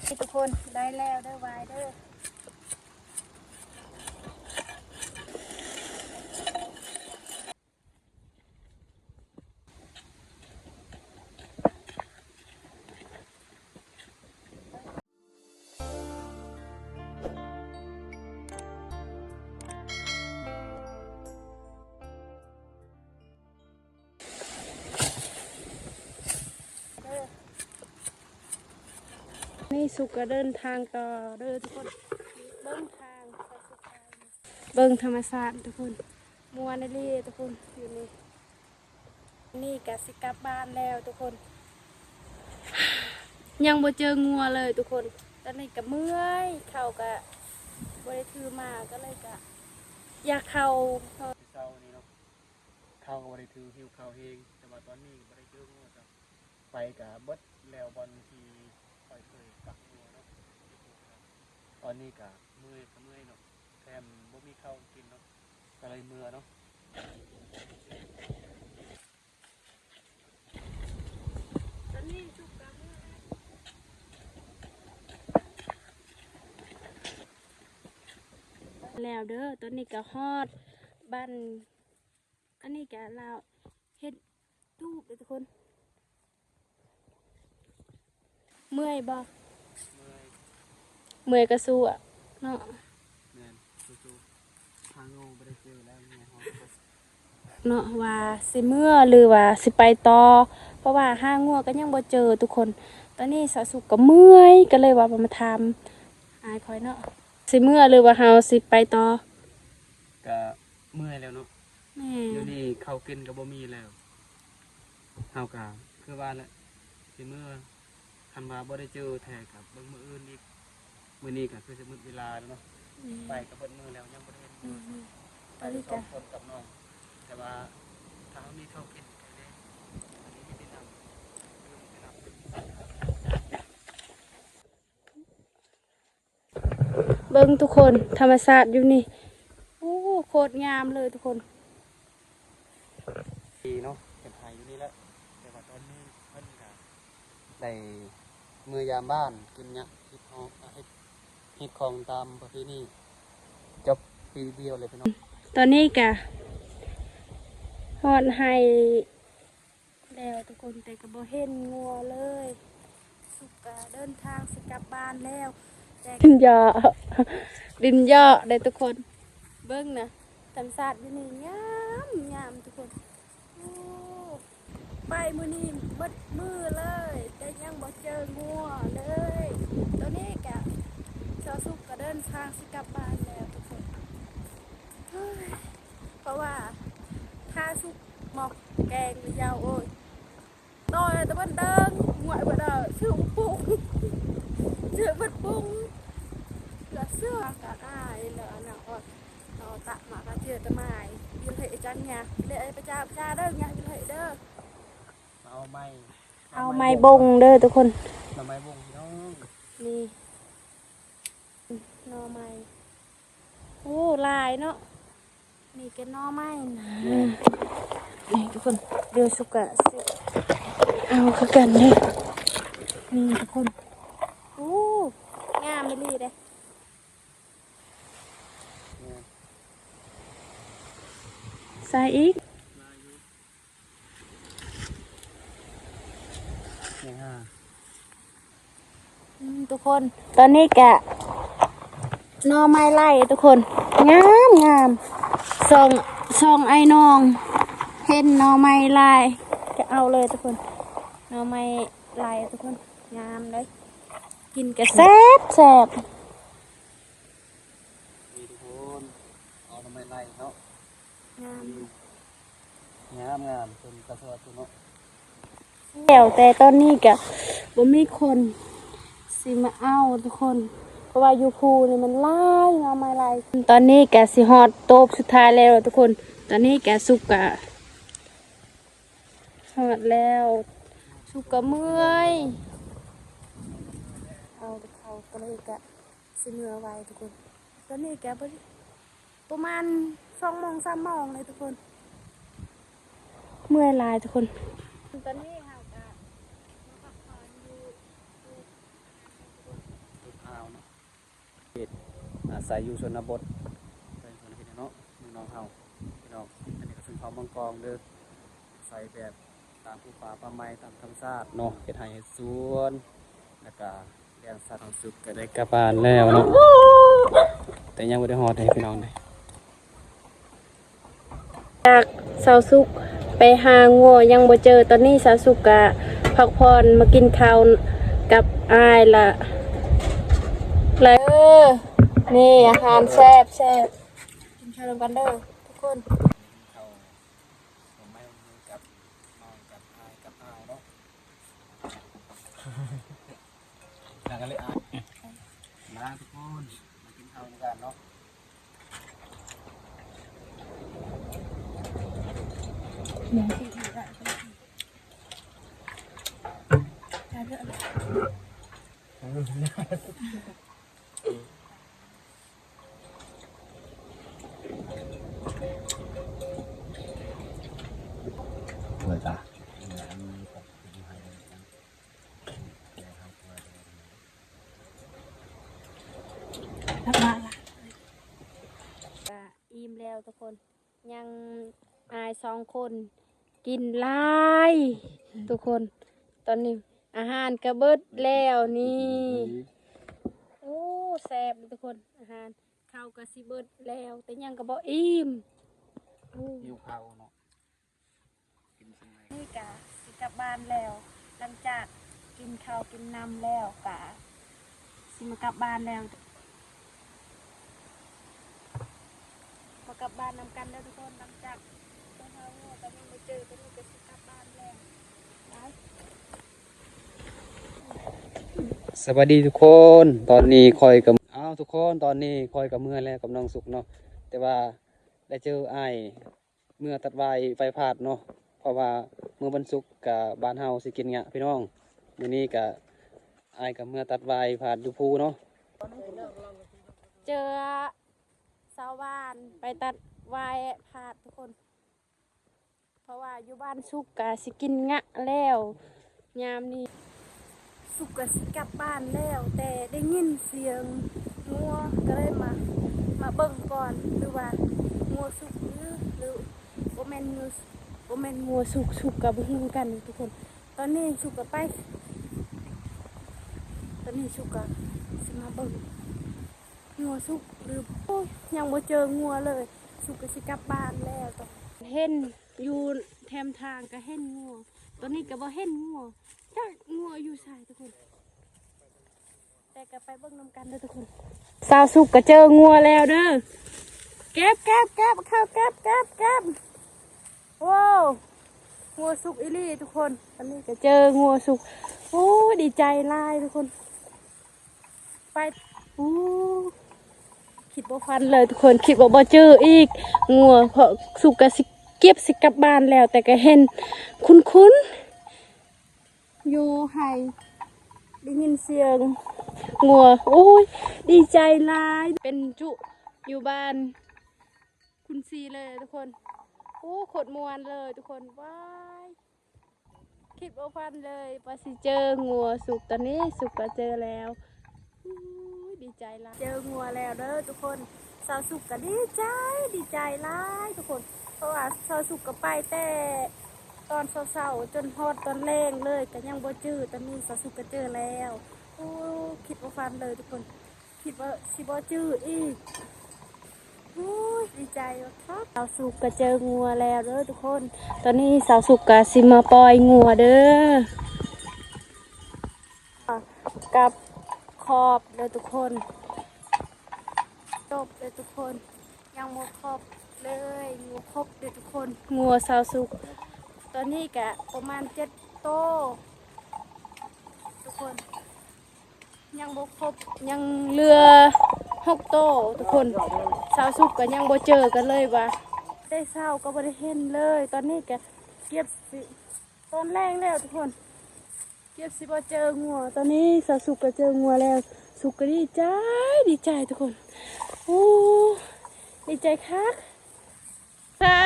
ທຸກຄົນ ໄດ້ແລ້ວເດີ ຫວາຍເດີ. ນີ້ສຸກກໍເດີນທາງຕໍ່ເດີທຸກຄົນ ເບິ່ງທາງ ເບິ່ງທຳມະຊາດທຸກຄົນ ມ່ວນອີ່ຫຼີທຸກຄົນ ຢູ່ນີ້. ນີ້ກະຊິກັບບ້ານແລ້ວທຸກຄົນ ຍັງບໍ່ເຈີງົວເລີຍທຸກຄົນ ຕອນນີ້ກະເມື່ອຍ ເຂົ້າກະບໍ່ໄດ້ຖືມາ ກໍເລີຍກະຢາກເຂົ້າ. ເຊົ້ານີ້ເນາະ ເຂົ້າກໍບໍ່ໄດ້ຖື ຫິວເຂົ້າແຮງ ແຕ່ວ່າຕອນນີ້ບໍ່ໄດ້ເຈີງົວ ໄປກະເບິດແລ້ວ ບ່ອນທີ່ຂ້ອຍເຄີຍປັກຫົວເນາະ ຕອນນີ້ກະເມື່ອຍ ກະເມື່ອຍເນາະ ແຖມບໍ່ມີເຂົ້າກິນເນາະ ກະເລີຍເມືອເນາະ. ແລ້ວເດີ ຕອນນີ້ກະຮອດບ້ານ ອັນນີ້ກະລາວເຮັດຕູບເດີທຸກຄົນ. ເມື່ອຍບໍ່? ເມື່ອຍ ເມື່ອຍກະສູ້ເນາະ. ແມ່ນ ສູ້ໆ ຫາງໍບໍ່ໄດ້ເຈີແລ້ວ ເມື່ອຍ ເນາະ ວ່າຊິເມືອ ຫຼືວ່າຊິໄປຕໍ່ ເພາະວ່າຫາງົວກໍຍັງບໍ່ເຈີທຸກຄົນ. ຕອນນີ້ສາວສຸກກໍເມື່ອຍ ກໍເລີຍວ່າມາຖາມອ້າຍຂ້ອຍເນາະ ຊິເມືອ ຫຼືວ່າເຮົາຊິໄປຕໍ່? ກະເມື່ອຍແລ້ວເນາະ. ແມ່ນ ດຽວນີ້ເຂົ້າກິນກໍບໍ່ມີແລ້ວ ເຮົາກະຄືວ່າແຫຼະ ຊິເມືອ ຄັນວ່າບໍ່ໄດ້ເຈີແທ້ກະເບິ່ງມື້ອື່ນອີກ. ມື້ນີ້ກະຄືຊິໝົດເວລາແລ້ວເນາະ. ແມ່ນ ໄປກະເບິດມື້ແລ້ວ ຍັງບໍ່ໄດ້ເຫັນ ອືມ ໄປແຕ່ສອງຄົນກັບນ້ອງ ແຕ່ວ່າຖ້າເຮົາມີເຂົ້າກິນກໍໄດ້ ອັນນີ້ມີແຕ່ນ້ຳ ເບິ່ງທຸກຄົນ ທຳມະຊາດຢູ່ນີ້ ໂອ້ ໂຄດງາມເລີຍທຸກຄົນ. ດີເນາະ ເຮັດໄຮ່ຢູ່ນີ້ແຫຼະ ແຕ່ວ່າຕອນນີ້ເພິ່ນກະໄດ້ເມືອຢາມບ້ານ ກິນຫຍ້າ ເຮັດຮອງ ເຮັດ ເຮັດຂອງຕາມປະເພນີ ຈົບປີດຽວເລີຍພີ່ນ້ອງ. ຕອນນີ້ກະຮອດໄຮ່ ແລ້ວທຸກຄົນ ແຕ່ກໍບໍ່ເຫັນງົວເລີຍ. ສຸກກະເດີນທາງຊິກັບບ້ານແລ້ວ ແຕ່ດິນເຍາະ ດິນເຍາະເດ້ທຸກຄົນ. ເບິ່ງນະ ທຳມະຊາດຢູ່ນີ້ງາມ ງາມທຸກຄົນ. ໂອ້ ໄປມື້ນີ້ໝົດມື້ເລີຍ ແຕ່ຍັງບໍ່ເຈີງົວເລີຍ. ຕອນນີ້ກະ ສາວສຸກກະເດີນທາງຊິກັບບ້ານແລ້ວທຸກຄົນ. ເຮີ້ຍ ເພາະວ່າຖ້າສຸກໝອກແກງນີ້ ເຈົ້າເອີຍ ຕໍ່ແຕ່ເພິ່ນເດີງ ງວຍບໍ່ໄດ້ ຊື່ປຸງ ຊື່ເພິ່ນປຸງ ລະເຊື່ອກະອາຍ ລະອັນນັ້ນອອກ ເນາະ ຕະມາກະເທື່ອຕະມາຍ ວິລະເຮຈັງຍາ ວິລະເຮປະຈາ ປະຈາເດີ ຍາວິລະເຮເດີ. ເອົາໄມ້ ເອົາໄມ້ບົງເດີທຸກຄົນ ເອົາໄມ້ບົງພີ່ນ້ອງ. ນີ້ ໜໍ່ໄມ້ ໂອ້ ຫຼາຍເນາະ. ນີ້ແກໜໍ່ໄມ້ ແມ່ນ ນີ້ທຸກຄົນ ດຽວສຸກກະຊິເອົາຄືກັນເດ້. ນີ້ທຸກຄົນ ໂອ້ ງາມອີ່ຫຼີເດ້. ແມ່ນ ໃສ່ອີກ. ນີ້ຫາ ອືມ ທຸກຄົນ ຕອນນີ້ກະໜໍ່ໄມ້ຫຼາຍທຸກຄົນ ງາມ ງາມ. ສອງ ສອງອ້າຍນ້ອງເຫັນໜໍ່ໄມ້ຫຼາຍກະເອົາເລີຍທຸກຄົນ. ໜໍ່ໄມ້ຫຼາຍທຸກຄົນ ງາມເລີຍ ກິນກະແຊບ ແຊບ. ນີ້ທຸກຄົນ ເອົາໜໍ່ໄມ້ໄລ່ເນາະ ງາມ ງາມໆ ເປັນກະສວດເນາະ. ແລ້ວແຕ່ຕອນນີ້ກະບໍ່ມີຄົນຊິມາເອົາທຸກຄົນ ເພາະວ່າຢູ່ພູນີ້ມັນຫຼາຍ ໜໍ່ໄມ້ຫຼາຍ. ຕອນນີ້ກະຊິຮອດໂຕບສຸດທ້າຍແລ້ວທຸກຄົນ. ຕອນນີ້ກະສຸກກະຮອດແລ້ວ ສຸກກະເມື່ອຍ ເອົາແຕ່ເຂົ້າ ກໍເລີຍກະ ຊິເມືອໄວທຸກຄົນ. ຕອນນີ້ກະປະມານສອງໂມງ ສາມໂມງເລີຍທຸກຄົນ ເມື່ອຍຫຼາຍທຸກຄົນ. ຕອນນີ້ເຮົາກະມາພັກຜ່ອນຢູ່ ຢູ່ ທຸກຄົນ. ອາໄສຢູ່ຊົນນະບົດ ແຂວງສະຫວັນນະເຂດເນາະ ເມືອງໜອງເຮົາ ພີ່ນ້ອງ. ອັນນີ້ກໍຊົນເຜົ່າມັງກອງເດີ ອາໄສແບບຕາມພູຜາປ່າໄມ້ ຕາມທຳມະຊາດເນາະ ເຮັດໄຮ່ເຮັດສວນ ແລ້ວກໍລ້ຽງສັດ. ສາວສຸກກໍໄດ້ກັບບ້ານແລ້ວເນາະ ແຕ່ຍັງບໍ່ໄດ້ຮອດເດ້ພີ່ນ້ອງເດ້. ຈາກສາວສຸກໄປຫາງົວຍັງບໍ່ເຈີ ຕອນນີ້ສາວສຸກກະພັກຜ່ອນ ມາກິນເຂົ້າກັບອ້າຍລະ ລະ ເອີ ນີ້ອາຫານແຊບໆ ກິນເຂົ້ານຳກັນເດີທຸກຄົນ. ເຂົ້າ ໜໍ່ໄມ້ ກັບນ້ອງ ກັບອ້າຍ ກັບອ້າຍເນາະ. ນາງກໍເລີຍອາຍ ມາທຸກຄົນ ມາກິນເຂົ້ານຳກັນເນາະ. ກະອີ່ມແລ້ວທຸກຄົນ ຍັງອ້າຍສອງຄົນ ກິນຫຼາຍທຸກຄົນ. ຕອນນີ້ອາຫານກະເບິດແລ້ວນີ້. ໂອ້ ແຊບເລີຍທຸກຄົນ ອາຫານ ເຂົ້າກະຊິເບິດແລ້ວ ແຕ່ຍັງກະບໍ່ອີ່ມ. ໂອ້ ຫິວເຂົ້າເນາະ. ນີ້ກະຊິກັບບ້ານແລ້ວ ຫຼັງຈາກກິນເຂົ້າກິນນ້ຳແລ້ວກະຊິມາກັບບ້ານແລ້ວ ມາກັບບ້ານນຳກັນເດີທຸກຄົນ. ຫຼັງຈາກໄປຫາໝູ່ກັນຍັງບໍ່ເຈີ ຕອນນີ້ກະຊິກັບບ້ານແລ້ວ. ສະບາຍດີທຸກຄົນ ຕອນນີ້ຂ້ອຍກະ ເອົ້າ ທຸກຄົນ ຕອນນີ້ຂ້ອຍກະເມືອແລ້ວກັບນ້ອງສຸກເນາະ ແຕ່ວ່າໄດ້ເຈີອ້າຍ ເມືອຕັດຫວາຍໄຟພາດເນາະ ເພາະວ່າມື້ວັນສຸກກະບ້ານເຮົາຊິກິນງະພີ່ນ້ອງ. ມື້ນີ້ກະ ອ້າຍກະເມືອຕັດຫວາຍພາດຢູ່ພູເນາະ. ເຈີສາວບ້ານໄປຕັດຫວາຍພາດທຸກຄົນ ເພາະວ່າຢູ່ບ້ານສຸກກະຊິກິນງະແລ້ວຍາມນີ້. ສຸກກະຊິກັບບ້ານແລ້ວ ແຕ່ໄດ້ຍິນສຽງງົວ ກະເລີຍມາ ມາເບິ່ງກ່ອນ ຫຼືວ່າງົວສຸກ ຫຼື ຫຼືບໍ່ແມ່ນງົວ ບໍ່ແມ່ນງົວສຸກ ສຸກກະບໍ່ຮູ້ຄືກັນທຸກຄົນ. ຕອນນີ້ສຸກກະໄປ ຕອນນີ້ສຸກກະຊິມາເບິ່ງ ງົວສຸກຫຼື ໂອ້ຍ ຍັງບໍ່ເຈີງົວເລີຍ ສຸກກະຊິກັບບ້ານແລ້ວ. ເຫັນຢູ່ແຄມທາງກະເຫັນງົວ ຕອນນີ້ກະບໍ່ເຫັນງົວ ຈັກງົວຢູ່ໃສທຸກຄົນ ແຕ່ກະໄປເບິ່ງນຳກັນເດີທຸກຄົນ. ສາວສຸກກະເຈີງົວແລ້ວເດີ ເກັບ ເກັບ ເກັບ ເຂົ້າ ເກັບ ເກັບ ເກັບ. ໂອ້ ງົວສຸກອີ່ຫຼີທຸກຄົນ ຕອນນີ້ກະເຈີງົວສຸກ ໂອ້ ດີໃຈຫຼາຍທຸກຄົນ. ໄປ ໂອ້ ຄິດບໍ່ຝັນເລີຍທຸກຄົນ ຄິດວ່າບໍ່ເຈີອີກງົວ ເພາະສຸກກະຊິເກັບຊິກັບບ້ານແລ້ວ ແຕ່ກະເຫັນຄຸ້ນໆ ຢູ່ໄຮ່ ໄດ້ຍິນສຽງງົວ ໂອ້ຍ ດີໃຈຫຼາຍ. ເປັນຈຸຢູ່ບ້ານຄຸນຊີເລີຍທຸກຄົນ ໂອ້ ໂຄດມ່ວນເລີຍທຸກຄົນ ວ້າຍ ຄິດບໍ່ຝັນເລີຍວ່າຊິເຈີງົວສຸກ ຕອນນີ້ສຸກກະເຈີແລ້ວ ໂອ້ຍ ດີໃຈຫຼາຍ ເຈີງົວແລ້ວເດີທຸກຄົນ. ສາວສຸກກະດີໃຈ ດີໃຈຫຼາຍທຸກຄົນ ເພາະວ່າສາວສຸກກະໄປແຕ່ຕອນເຊົ້າໆ ຈົນຮອດຕອນແລງເລີຍ ກະຍັງບໍ່ເຈີ ຕອນນີ້ສາວສຸກກະເຈີແລ້ວ ໂອ້ ຄິດບໍ່ຝັນເລີຍທຸກຄົນ. ຄິດວ່າຊິບໍ່ຈື່ອີກ ໂອ້ຍ ດີໃຈຄັກ. ສາວສຸກກະເຈີງົວແລ້ວເດີທຸກຄົນ ຕອນນີ້ສາວສຸກກະຊິມາປ່ອຍງົວເດີ ກັບຂອບເດີທຸກຄົນ ຈົບເດີທຸກຄົນ ຍັງບໍ່ຄົບເລີຍ ຍັງບໍ່ຄົບເດີທຸກຄົນ ງົວສາວສຸກ ຕອນນີ້ກະປະມານເຈັດໂຕທຸກຄົນ. ຍັງບໍ່ຄົບ ຍັງເຫຼືອຫົກໂຕທຸກຄົນ ສາວສຸກກະຍັງບໍ່ເຈີກັນເລີຍວ່າ ແຕ່ເຊົ້າກະບໍ່ໄດ້ເຫັນເລີຍ ຕອນນີ້ກະກຽບຊິຕອນແລງແລ້ວທຸກຄົນ ກຽບຊິບໍ່ເຈີງົວ. ຕອນນີ້ສາວສຸກກະເຈີງົວແລ້ວ ສຸກກະດີໃຈ ດີໃຈທຸກຄົນ ໂອ້ ດີໃຈຄັກ ສ້າ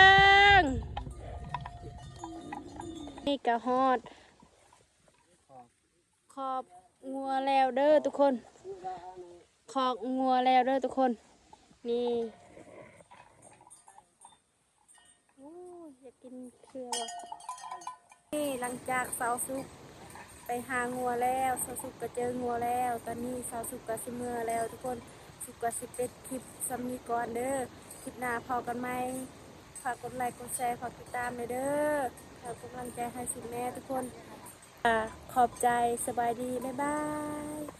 ງ ນີ້ກະຮອດ ຂອບງົວແລ້ວເດີທຸກຄົນ ຂ ຄອກງົວແລ້ວເດີທຸກຄົນ. ນີ້ ໂອ້ຍ ຢາກກິນເຄືອວ່ະ. ນີ້ຫຼັງຈາກສາວສຸກໄປຫາງົວແລ້ວ ສາວສຸກກໍເຈີງົວແລ້ວ. ຕອນນີ້ສາວສຸກກໍຊິເມືອແລ້ວທຸກຄົນ. ສຸກກໍຊິປິດຄລິບສ່ຳນີ້ກ່ອນເດີ. ຄລິບໜ້າພໍ້ກັນໃໝ່. ຝາກກົດໄລກົດແຊ ຝາກຕິດຕາມແດ່ເດີ. ເພື່ອກຳລັງໃຈໃຫ້ສຸກແດ່ທຸກຄົນ. ອາ ຂອບໃຈ. ສະບາຍດີ. ບາຍບາຍ.